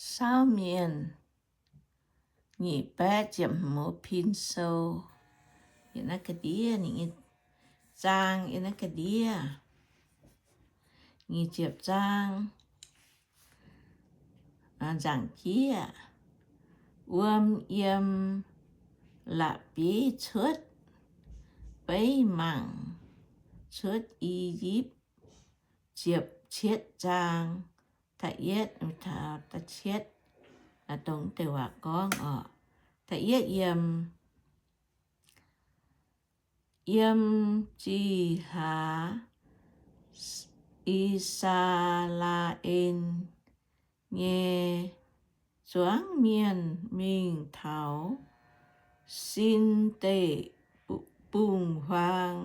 Saauv Mienh nyic baeqv ziepc hmz pin sou. Yiem naaiv ga'ndiev ninh nyei zaang, yiem naaiv ga'ndiev nyic ziepc zaang, nzaangc jieqv. Wuom yiem la'bieiv cuotv, beiv mangc cuotv I^yipv. Ziepc cietv zaang, da'yietv taux da'cietv, dongh deix waac gorngv oc. Da'yietv yiem, yiem zih hlaax I^saa^laa^en nyei zuangx mienh mingh taux Sin Deic-Bung-Huaang,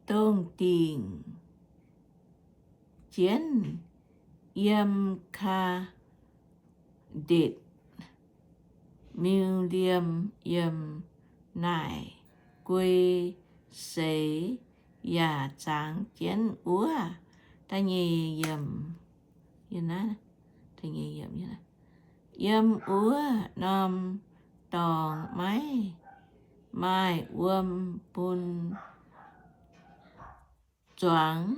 dongh dingc jienv yiem Kaa^ndetc Miuh^liem, yiem naaic guei seix yaac zangx jienv wuov. Da'nyeic yiemc, yiem wuov norm dorngx maiv maaih wuom bun zuangx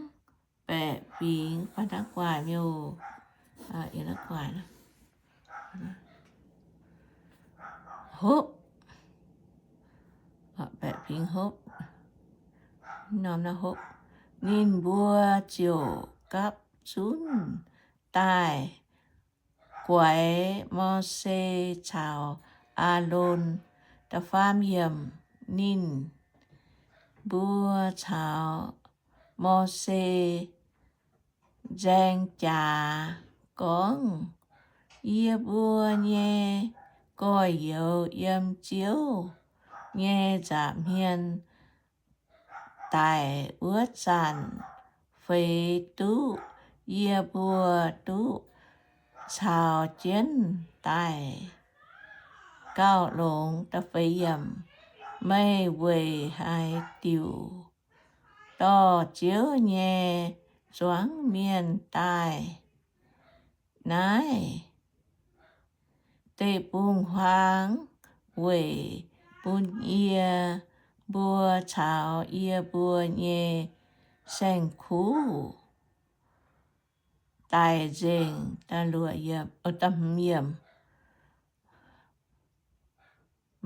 baeqc fingx, hopv, baeqc fingx hopv. Ninh mbuo ziouc gapv zunv daaih guaix Mose caux Aalon. Da'faam yiemc, ninh mbuo caux Mose nzaeng jaax gorngv, Yie mbuo nyei gorx-youz yiem Ziouv nyei nza'hmien daic wuov zanc, feix duqv yie mbuo duqv caux jienv daaih gauh longx. Meih weic haaix diuc dorh Ziouv nyei zuangx mienh daaih naaiv deic-bung-huaang weic bun yie mbuo caux yie mbuo nyei saeng-kuv daic nzengc?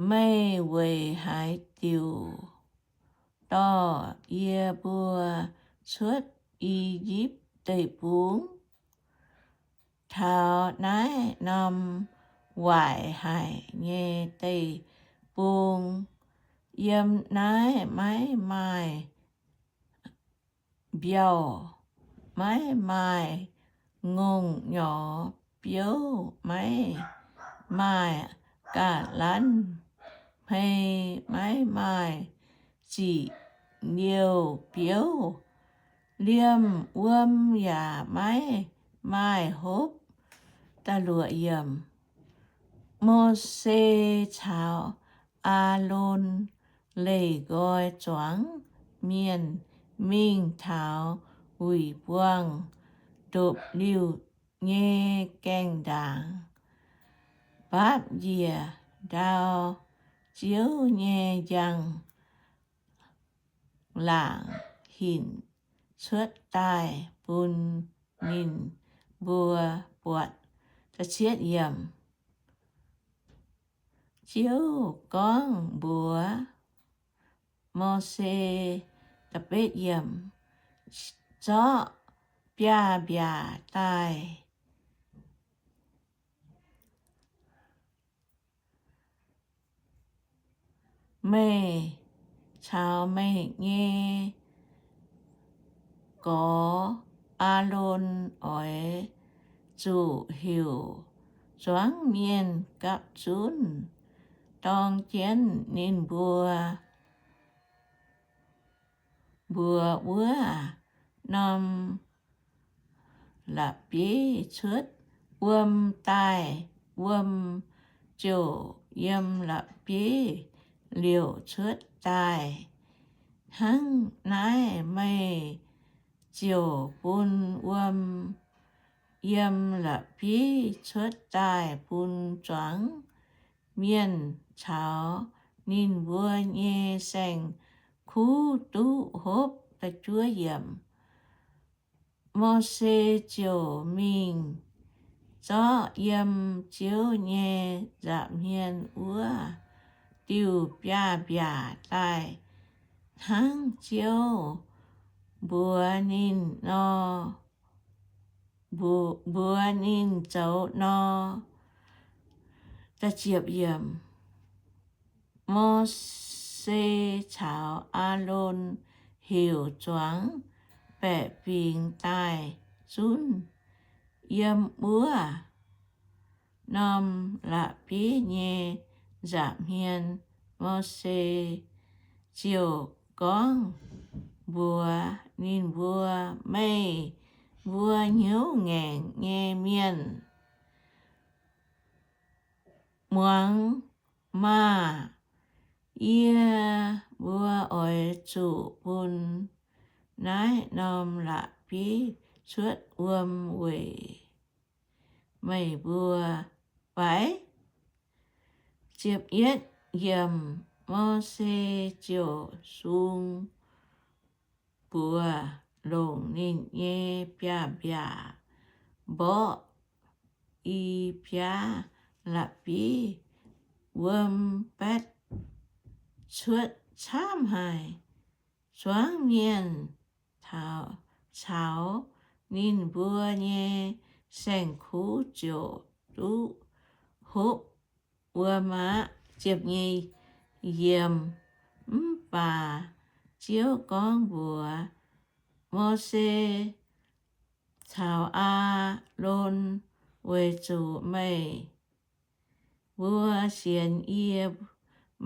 Meih weic haaix diuc dorh yie mbuo cuotv I^yipv Deic-Bung taux naaiv norm waaic haic nyei deic-bung? Yiem naaiv maiv maaih mbiauh, maiv maaih ngongh nyorx biouv, maiv maaih ga'lanv hmei, maiv maaih ziqc liouh biouv, liemh wuom yaac maiv maaih hopv. Mose caux Aalon leih nqoi zuangx mienh mingh taux wuic buangh ndopv-liuh nyei gaengh ndaangc, mbaapv njiec ndau Ziouv nyei njang-laangc hinc cuotv daaih bun ninh mbuo buatc. Ziouv gorngv mbuox Mose, zorqv biaav-mbiaac daaih. Meih caux meih nyei gorx, Aalon, oix zuqc heuc zuangx mienh gapv zunv dorng jienv ninh mbuo mbuox wuov norm la'bieiv cuotv wuom daaih. Wuom ziouc yiem la'bieiv liouc cuotv daaih. Hnangv naaiv meih ziouc bun wuom yiem la'bieiv cuotv daaih bun zuangx mienh caux ninh mbuo nyei saeng-kuv duqv hopv. Mose ziouc mingh zorqv yiem Ziouv nyei nza'hmien wuov diuh biaav-mbiaac daaih hnangv Ziouv mbuox ninh nor, mbuox ninh zoux nor. Mose caux Aalon heuc zuangx baeqc fingx daaih zunv yiem wuov norm la'bieiv nyei nza'hmien. Mose ziouc gorngv mbuox ninh mbuo, Meih mbuo hnyouv ngaengc nyei mienh, muangx maah! Yie mbuo oix zuqc bun naaiv norm la'bieiv cuotv wuom weic meih mbuo fai? Mose ziouc sung buoz longc ninh nyei biaav-mbiaac mborqv i biaav la'bieiv, wuom baetv cuotv camv haic. Zuangx mienh caux ninh mbuo nyei saeng-kuv ziouc duqv hopv wuom aqv. Mv baac Ziouv gorngv mbuox Mose caux Aalon, Weic zuqc meih mbuo sienx yie,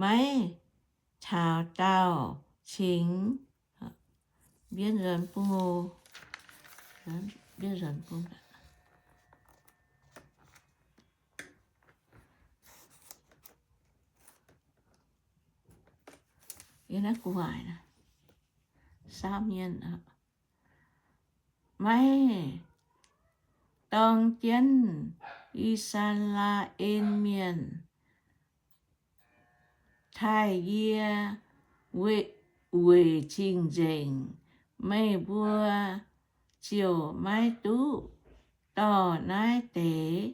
maiv taux daauh cingx maiv dorng jienv I^saa^laa^en Mienh taaih yie weic cing-nzengc, meih mbuo ziouc maiv duqv dorh naaiv deix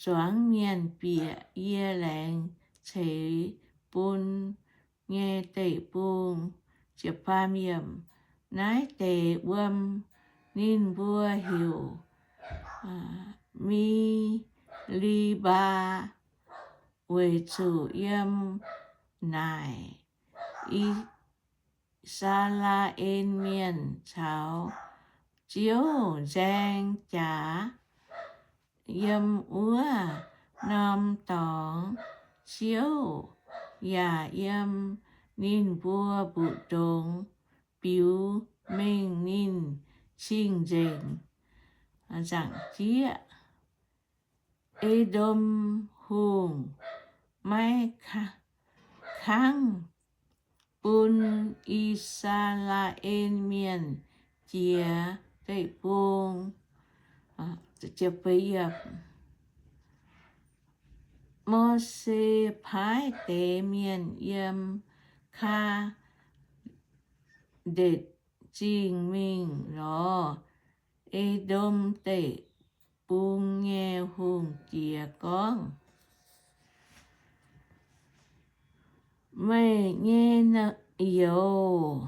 zuangx mienh bieqc yie laengz ceix bun nyei deic-bung. Naaiv deix wuom ninh mbuo heuc Mi^li^mbaa, weic zuqc yiem naaic I^saa^laa^en Mienh caux Ziouv nzaeng jaax. Yiem wuov norm dorngx Ziouv yaac yiem ninh mbuo mbu'ndongx biux mengh ninh cing-nzengc nzaangc jieqv. E^ndom Hungh maiv kangv bun I^saa^laa^en Mienh jiex deic-bung. Mose paaiv deix mienh yiem Kaa^ndetc Zingh mingh lorz E^ndom Deic-Bung nyei hungh diex gorngv, Meih nyei youz,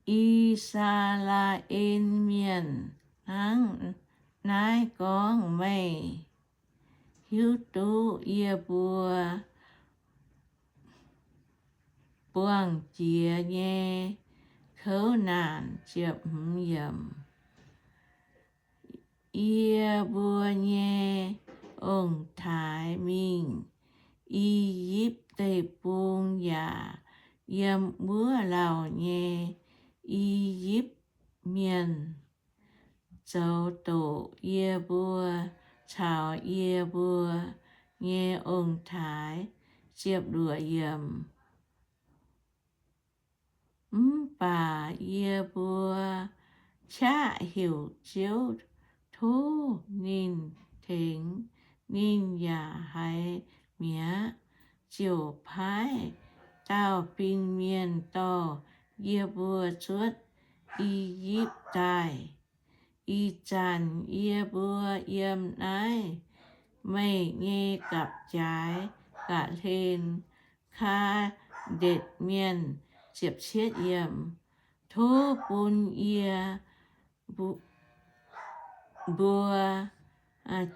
I^saa^laa^en Mienh, hnangv naaiv gorngv meih hiuv duqv yie mbuo buangh jiex nyei kouv naanc. Yie mbuo nyei ong-taaix mingh I^yipv Deic-Bung yaac yiem wuov lauh nyei I^yipv Mienh zoux doqc yie mbuo caux yie mbuo nyei ong-taaix. Ziepc luoqc yiemc. Mv baac yie mbuo qaqv heuc Ziouv tov ninh tengx, ninh yaac haiz mi'aqv, ziouc paaiv dauh fin-mienh dorh yie mbuo cuotv I^yipv daaih. Ih zanc yie mbuo yiem naaiv meih nyei gapv-jaaix ga'hlen, Kaa^ndetc Mienh. Tov bun yie mbuo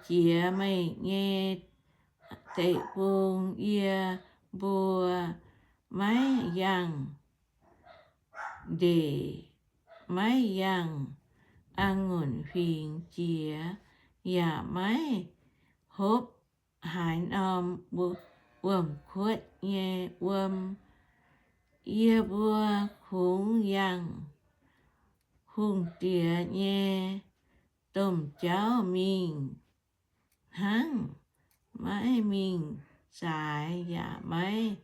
jiex meih nyei deic-bung. Yie mbuo maiv yangh ndeic, maiv yangh a'ngunc huingx jiex, yaac maiv hopv haaix norm wuom-kuotv nyei wuom. Yie mbuo kungx yangh hungh diex nyei domh jauv mingh hnangv, maiv mingh zaaix yaac maiv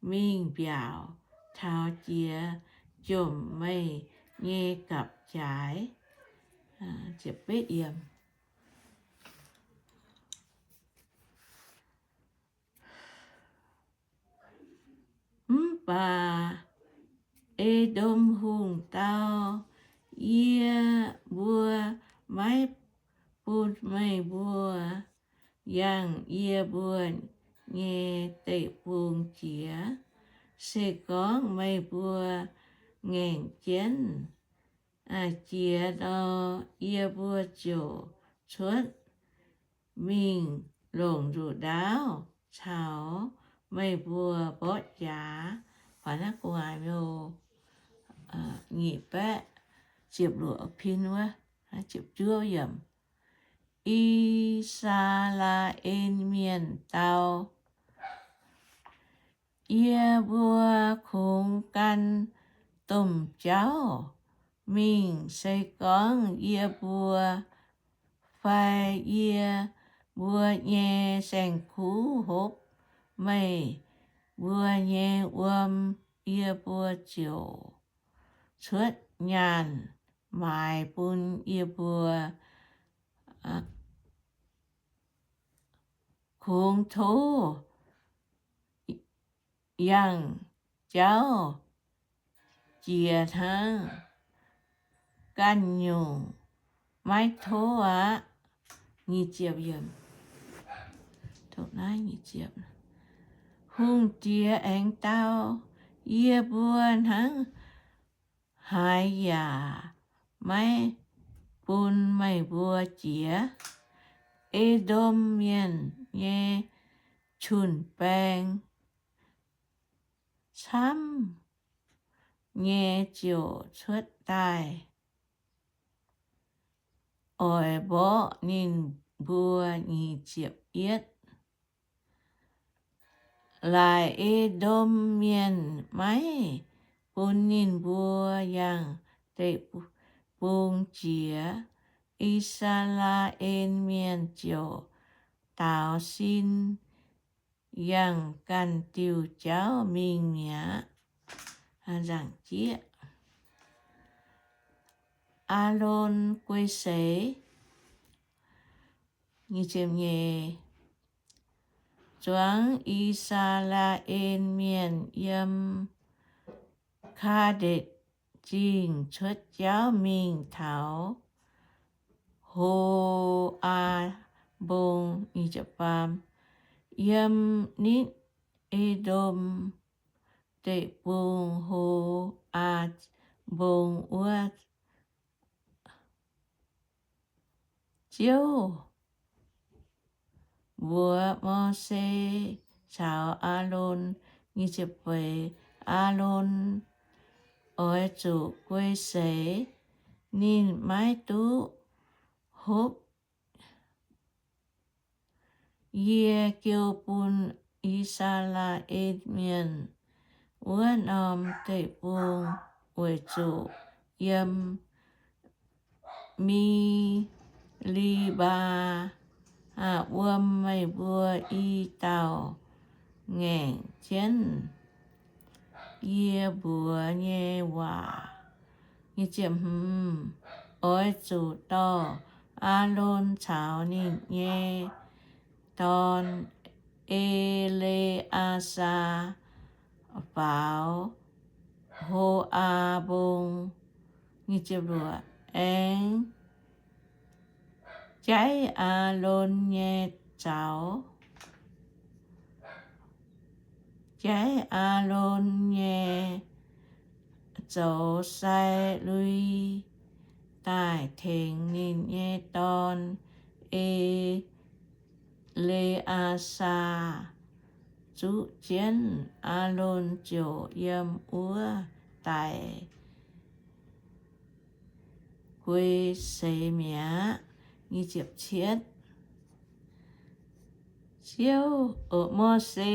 mingh mbiaauc taux jiex jomc meih nyei gapv-jaaix. Mv baac E^ndom Hungh dau, Yie mbuo maiv bun meih mbuo yangh yie mbuo nyei deic-bung jiex. Se gorngv meih mbuo ngaengc jienv jiex nor, yie mbuo ziouc cuotv mingh longc nzuqc ndaauv caux meih mbuo mborqv jaax. Nyic baeqv ziepc luoqc pin wuov, I^saa^laa^en Mienh dau, Yie mbuo kungx gan domh jauv mingh. Se gorngv yie mbuo fai yie mbuo nyei saeng-kuv hopv meih mbuo nyei wuom, yie mbuo ziouc cuotv nyaanh maaiz bun yie mbuo. Kungx tov yangh jauv jiex hnangv. Ganh nyungc maiv tov aqv. Hungh diex aengx dau, Yie mbuo hnangv haaix yaac maiv bun meih mbuo jiex. E^ndom Mienh nyei jun-baeng camv nyei ziouc cuotv daaih oix mborqv ninh mbuo. Nyic ziepc yietv. Laaix E^ndom Mienh maiv bun ninh mbuo yangh deic-bung jiex, I^saa^laa^en Mienh ziouc daaux sin yangh ganh diuh jauv mingh mi'aqv. Aalon guei seix. Zuangx I^saa^laa^en Mienh yiem Kaa^ndetc Zingh cuotv jauv mingh taux Ho^aa Mbong, yiem nitv E^ndom Deic-Bung Ho^aa Mbong wuov. Ziouv mbuox Mose caux Aalon, Aalon oix zuqc guei seix. Ninh maiv duqv hopv yie jiu bun I^saa^laa^en Mienh wuov norm deic-bung, weic zuqc yiem Mi^li^mbaa wuom meih mbuo i dauh ngaengc jienv yie mbuox nyei waac. Oix zuqc dorh Aalon caux ninh nyei dorn, E^le^aa^saa, faaux Ho^aa Mbong. Aengx jaiv Aalon nyei zaux, jaiv Aalon nyei zoux sai lui daaih tengx ninh nyei dorn, E^le^aa^saa, zuqv jienv. Aalon ziouc yiem wuov daic guei seix mi'aqv. Ziouv, Mose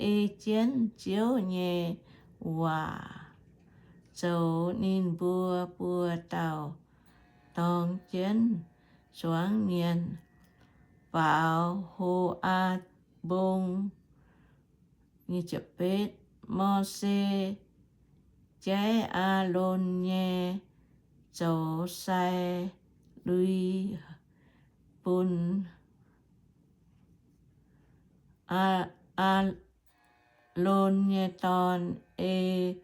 ei jienv Ziouv nyei waac zoux. Ninh mbuo buo dauh dorng jienv zuangx mienh faaux Ho^aa Mbong. Mose jaiv Aalon nyei zoux sai lui bun Aalon nyei dorn, E^le^aa^saa,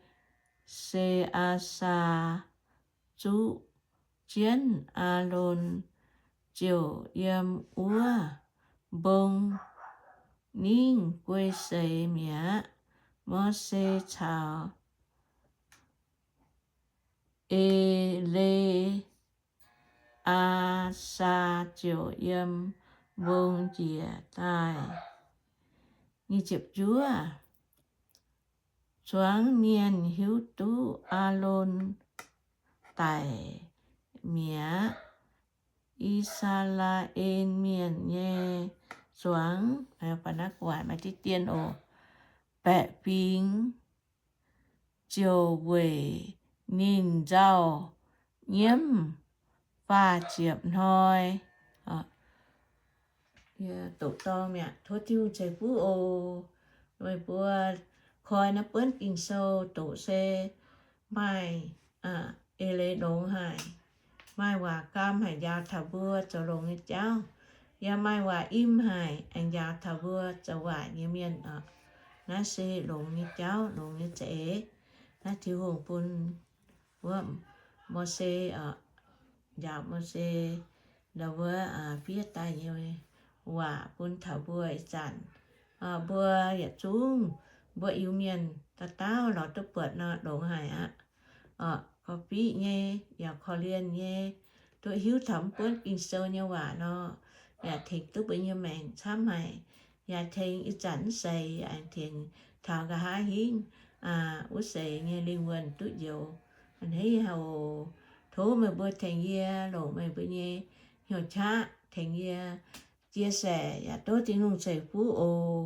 zuqv jienv. Aalon ziouc yiem wuov mbong ningv guei seix mi'aqv. Mose caux E^le^aa^saa ziouc yiem mbong njiec daaih. Zuangx mienh hiuv duqv Aalon daic mi'aqv. I^saa^laa^en Mienh nyei zuangx, maaih diqv dien oc, baeqc fingx ziouc weic ninh nzauh nyiemv faah ziepc hnoi. Doqc dorngh mi'aqv. Tov Tin-Hungh ceix fuqv oc. Meih mbuo koi naaiv buonv Ging-Sou doqc se maaih eix leiz longx haic, maaih waac gaam haic njaaux taux mbuo zoux longx nyei jauv. Yaac maaih waac im haic aengx njaaux taux mbuo zoux waaic nyei mienh oc. Naaiv se longx nyei jauv, longx nyei za'eix. Naaiv Tin-Hungh bun wuov Mose oc, njaaux Mose ndau wuov fiev daaih nyei waac bun taux mbuo ih zanc. Mbuo yietc zungv, mbuo Iu-Mienh dauh dauh lorz duqv buatc nor longx haic aqv. Oc, korv-fiqv nyei yaac korv-lienh nyei, duqv hiuv taux mv buonv Ging-Sou nyei waac nor, yaac tengx duqv mbuo nyei maengc camv haic, yaac tengx ih zanc mv seix, yaac tengx taux nqa'haav hingv wuov seix nyei lingh wuonh duqv njoux. A'hneiv haic oc. Tov meih mbuo tengx yie longc meih mbuo nyei hnyouv qaqv tengx yie chia sẻ, yaac tov Tin-Hungh ceix fuqv oc.